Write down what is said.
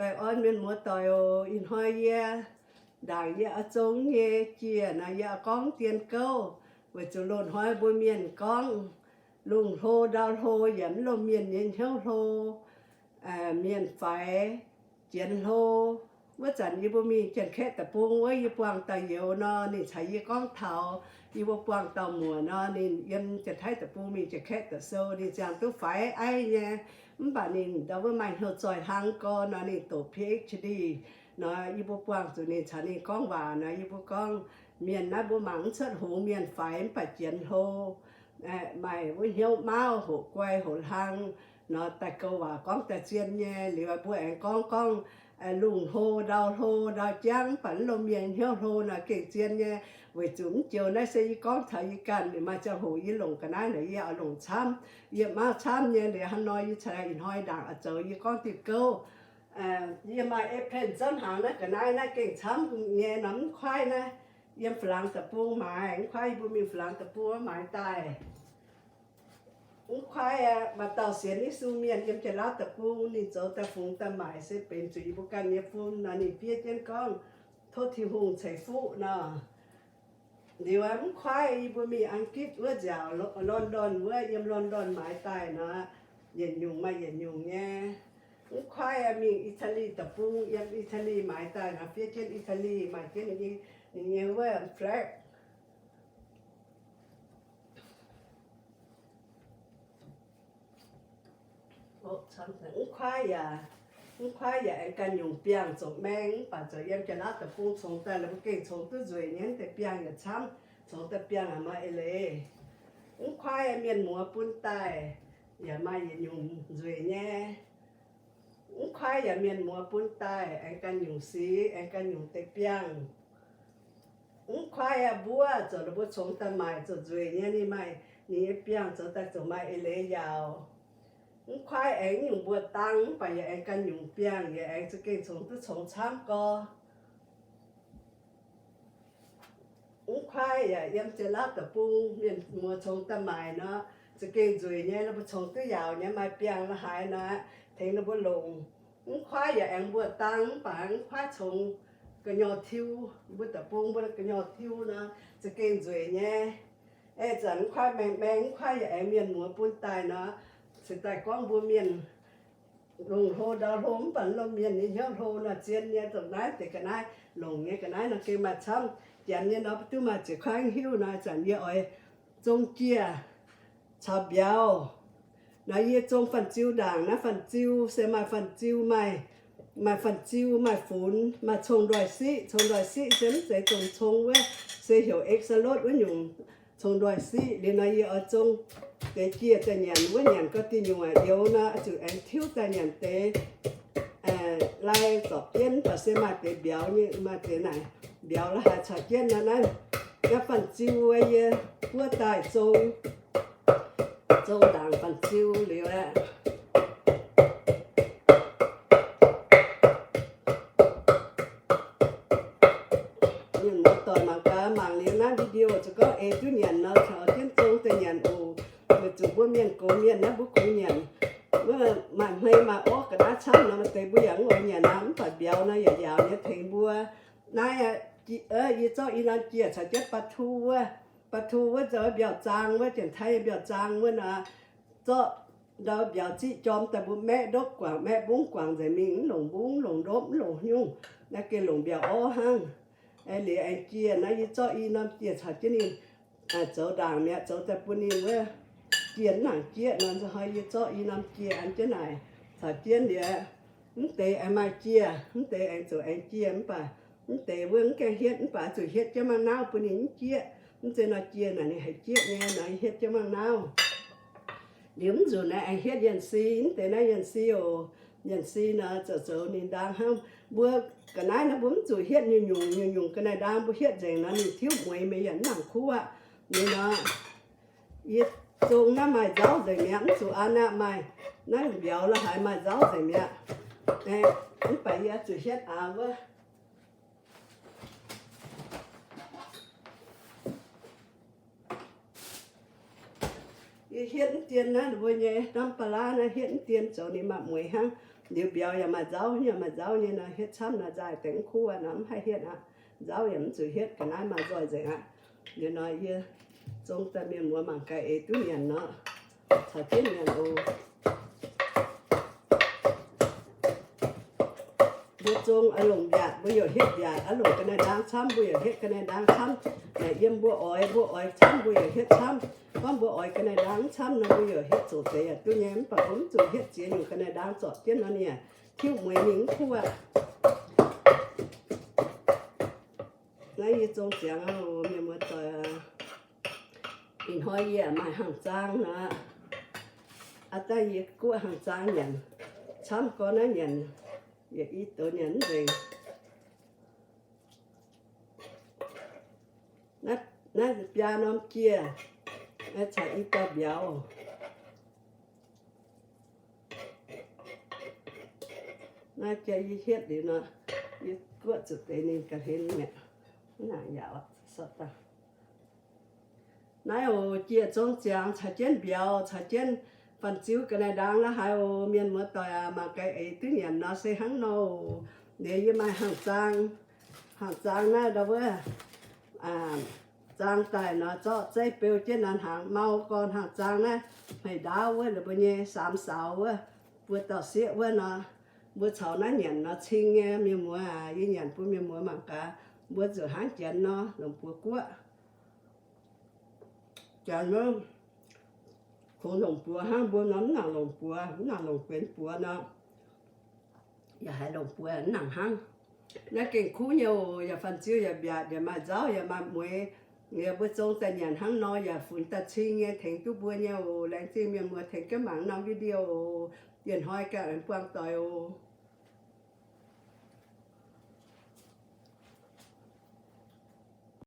Baengh orn mienh muoz-doic oc. Ih hnoi yie ndaangc yie oix zong nyei jiex nor, yie oix gorngv dien gouv, weic zuqc loz-hnoi mbuo mienh gorngv lungh hlo ndau hlo yaac mv lomh mienh nyei hnyouv hlo, mienh faix jienx hlo. Wuov zanc yie mbuo mingh Janx-Kaeqv deic-bung wuov, yie buangh dauh youz nor, ninh caux yie gorngv taux yie mbuo buangh dauh muoc nor, ninh yiem Janx-Taiv deic-bung mingh Janx-Kaeqv deic-bung sou, ninh ziangh duqv faix aiv nyei. Mv baac ninh ndau wuov maaih hnyouv zoih hlang gorn nor, ninh doqc P H D nor, yie mbuo buangh zuqc ninh caux ninh gorngv waac nor, yie mbuo gorngv, mienh naaiv mbuo mangc mv cuotv hngongx, mienh faix mv baac jienx hlo, maaih wuov hnyouv mauv, hoqc guai hoqc hlang nor, daaih gouv waac gorngv daaih zien nyei. Liuz mbuo aengx gorngv gorngv lungh hlo ndau hlo ndau jangv, mv baac mv lomh mienh hnyouv hlo nor gengh zien nyei. Weic zuqc mv joux naaiv se yie gorngv taux yie ganh, maaih ziangh hoc yie longc ga'naaiv naaic yie oix longc camv, yie mauv camv nyei. Liuz hnangv nor yie cingx ih hnoi ndaangc oix zoux yie gorngv diuh gouv. Yie maaih apron zouv hnaangx naaiv ga'naaiv naaiv gengh camv nyei nor, mv kuaaiv naaiv yiem Faa^laangx deic-bung maaiz, mv kuaaiv yie mbuo mingh Faa^laangx deic-bung maaiz daaih. Mv kuaaiv aqv, maaih dauh sienx Yesu mienh yiem Janx-Lauv deic-bung, ninh zoux daaih fungx daaih maaic se benx zuqc yie mbuo ganh nyei fun nor, ninh fiev jienv gorngv, tov Tin-Hungh ceix fuqv nor. Liuz mv kuaaiv yie mbuo mingh Anggitv wuov nziaauc, London wuov, yiem London maaiz daaih nor, yietc nyungc maaih yietc nyungc nyei. Mv kuaaiv mingh Italy deic-bung, yiem Italy maaiz daaih nor, fiev jienv Italy, maaih jienv ninh nyei wuov flag. Mv kuaaiv yaac, mv kuaaiv yaac aengx ganh nyungc biangh zoux maeng, mv baac zoux yiem Janx-Lauv deic-bung congx daaih, la'mbuo gengh congx duqv nzueic nyei, mv deix biangh yaac camv, congx daaih biangh yaac maaih eix leiz. Mv kuaaiv mienh muoz bun daaih yaac maaih yietc nyungc nzueic nyei. Mv kuaaiv yaac mienh muoz bun daaih aengx ganh nyungc sic, aengx ganh nyungc deix biangh. Mv kuaaiv aqv, mbuov zoux la'mbuo congx daaih maaic zoux nzueic nyei, ninh maaih ninh nyei biangh zoux daaih zoux maaih eix leiz yaauc. Mv kuaaiv aengx nyungc mbuo dangh, mv baac yaac aengx ganh nyungc biangh, yaac aengx za'gengh congx duqv congx camv gorx. Mv kuaaiv yaac yiem Janx-Lauv deic-bung mienh muoz congx daaih maaic nor, za'gengh nzueic nyei, la'mbuo congx duqv yaauc nyei, maaih biangh la'haaix nor, tengx ninh mbuo longc. Mv kuaaiv yaac aengx mbuo dangh, mv baac mv kuaaiv congx gu'nyuoz tiuv, mbuo deic-bung mbuo gu'nyuoz tiuv nor, za'gengh nzueic nyei. Eix zanc mv kuaaiv maeng-maeng, mv kuaaiv yaac aengx mienh muoz bun daaih nor, se daaih gorngv mbuo mienh longc hlo ndau hlo, mv baac lomh mienh nyei hnyouv hlo nor, zien nyei. Dongh naaiv deix ga'naaiv, longc nyei ga'naaiv nor gengh maaih camv. Janx nyei nor, mv duqv maaih ziepc kuaaiv hiuv nor, ih zanc yie oix zong jiex caux mbiauz. Nor yie zong fanh ziu ndaangc. Naaiv fanh ziu se maaih fanh ziu, maaih, maaih fanh ziu, maaih funx, maaih cong-ndoih siqv. Cong-ndoih siqv se mv zeiz dongh cong wuov, se heuc axolotl wuov nyungc cong-ndoih siqv. Liuz nor yie oix zong deix jiex daaih nyanc wuov, nyanc gau diuh nyuoqc youz nor, zuqc aengx tiuv daaih nyanc deix lai zorpc jienv, baac se maaih deix mbiauz nyei, maaih deix naaic mbiauz la'haaix caux jienv nor. Naaiv, naaiv fanh ziu yie buov daaih zong, zong ndaangc fanh ziu liuz aqv. Mienh muoz-doic mangc gaax, mangc liuz naaiv video ziouc gorngv ei duqv nyanc nor, caux jienv zong daaih nyanc oc. Weic zuqc mbuo mienh gox mienh naaiv mbuo kungx nyanc. Wuov maaih hmei maaih orv ga'naaiv camv nor, maaih deix mbuo yaac mv oix nyanc aqv, mv baac mbiauz nor yaac yaauc nyei tengx mbuo. Naaiv, yie zorqv i norm jiex caux jienv batu wuov, batu wuov zoux mbiauz-zaang wuov, Janx-Taiv mbiauz-zaang wuov nor, zorqv ndau mbiauz ziqv jorm daaih mbuo maeqv ndopv guangc, maeqv mbungv guangc nzengc mingh, mv longc mbungv, mv longc ndopv, mv longc nyungc. Naaiv gengh longc mbiauz orv hnangv. Liuz aengx jiex naaiv, yie zorqv i norm jiex caux jienv ninh zoux ndaangc mi'aqv, zoux daaih bun ninh wuov jiex mv nangc jieqv nor, nzunc hnoi yie zorqv i norm jiex an jienv naaic caux jienv liuz, mv deix aengx maaih jiex, mv deix aengx zuqc aengx jiex, mv baac mv deix wuov mv gaengh hietv, mv baac zuqc hietv jienv mangc nauv bun ninh mv jieqv. Mv zeiz nor jiex naaic ninh haiz jieqv nyei nor, hietv jienv mangc nauv. Liuz mv nzunc naaiv aengx hietv yienh si, mv deix naaiv yienh si oc. Yienh si nor zoux zoux ninh ndaang hnangv. Mbuo ga'naaiv naaiv mbuo mv zuqc hietv nyungc-nyungc, nyungc-nyungc ga'naaiv ndaang mbuo hietv nzengc nor ninh tiuv mueiz meih yaac mv nangc kuv aqv. Ninh nor, yie zong naaiv maaih nzauv nzengc mi'aqv, mv zuqc an aqv, maaih naaiv mbiauz la'haaix maaih nzauv nzengc mi'aqv. Mv baac yie zuqc hietv aax wuov. Yie hietv mv dien naaiv, mbuo nyei norm ba'laav naaiv hietv mv dien zoux ninh maaih mueiz hnangv. Liuz mbiauz yaac maaih nzauv, yaac maaih nzauv nyei nor, hietv camv nor nzaaih deix mv kuv aqv nor, mv haih hietv aqv. Nzauv yaac mv zuqc hietv, ga'naaiv maaih nzoih nzengc aqv. Liuz nor yie zong daaih mienh muoz mangc gaax eix duqv nyanc nor, caux jienv nyanc oc. Mbuo zong a'longc mbiaatc mbuo yaac hietv mbiaatc, a'longc ga'naaiv ndaang camv mbuo yaac hietv ga'naaiv ndaang camv. Naaic yiem mbuo oix, mbuo oix camv mbuo yaac hietv camv. Gorngv mbuo oix ga'naaiv ndaang mv camv nor mbuo yaac hietv zoqc deix yaac duqv nyei, mv baac mbuo mv zuqc hietv ziex nyungc ga'naaiv ndaang zorpc jienv nor ninh tiuv mueiz mingh mv kuv aqv. Naaiv yie zong ziangx oc mienh muoz-doic. Ih hnoi yie maaih hangx zaang nor, aa daaih yie guoqv hangx zaang nyanc, camv gorn naaiv nyanc, yietc i doz nyanc mv nzengc. Naaiv biaa norm jiex, naaiv caux i dauh mbiauz. Naaiv jiex yie hietv liuz nor, yie guoqv zuqc deix ninh ga'hlen mi'aqv. Mv nangc yaac sortv daaih. Naaiv oc, jiex zong ziangx caux jienv mbiauz caux jienv fan-ziu ga'naaiv ndaang la'haaix oc. Mienh muoz-doic aac, mangc gaax eix duqv nyanc nor se hnangv nor oc. Liuz yie maaih hangx zaang, hangx zaang naaiv ndau wuov zaang daaih nor zorqv zeiv beu jienv nor hnaangx mau gorn hangx zaang naaiv hmeic ndaauv wuov, ninh mbuo nyei saamx saaux wuov, buo dauh sieqv wuov nor, mbuo caux naaiv nyanc nor cing nyei. Mienh muoz aac, yie nyanc bun mienh muoz mangc gaax, mbuo zuqc hnangv janx nor longc buoz guoqv. Janx wuov kungx longc buoz hnangv, mbuo nor mv nangc longc buoz, mv nangc longc benx buoz nor, yaac haiz longc buoz mv nangc hnangv. Naaiv gengh kuv nyei oc, yaac fan-ziu yaac mbiaatc, yaac maaih nzauv yaac maaih mueiz. Liuz mbuo zong daaih nyanc hnangv nor yaac funx daaih cing nyei, tengx duqv mbuo nyei oc. Laengz zingh mienh muoz tengx jienv mangc norm video oc. Dieh hnoi ganh aengx buangh doic oc.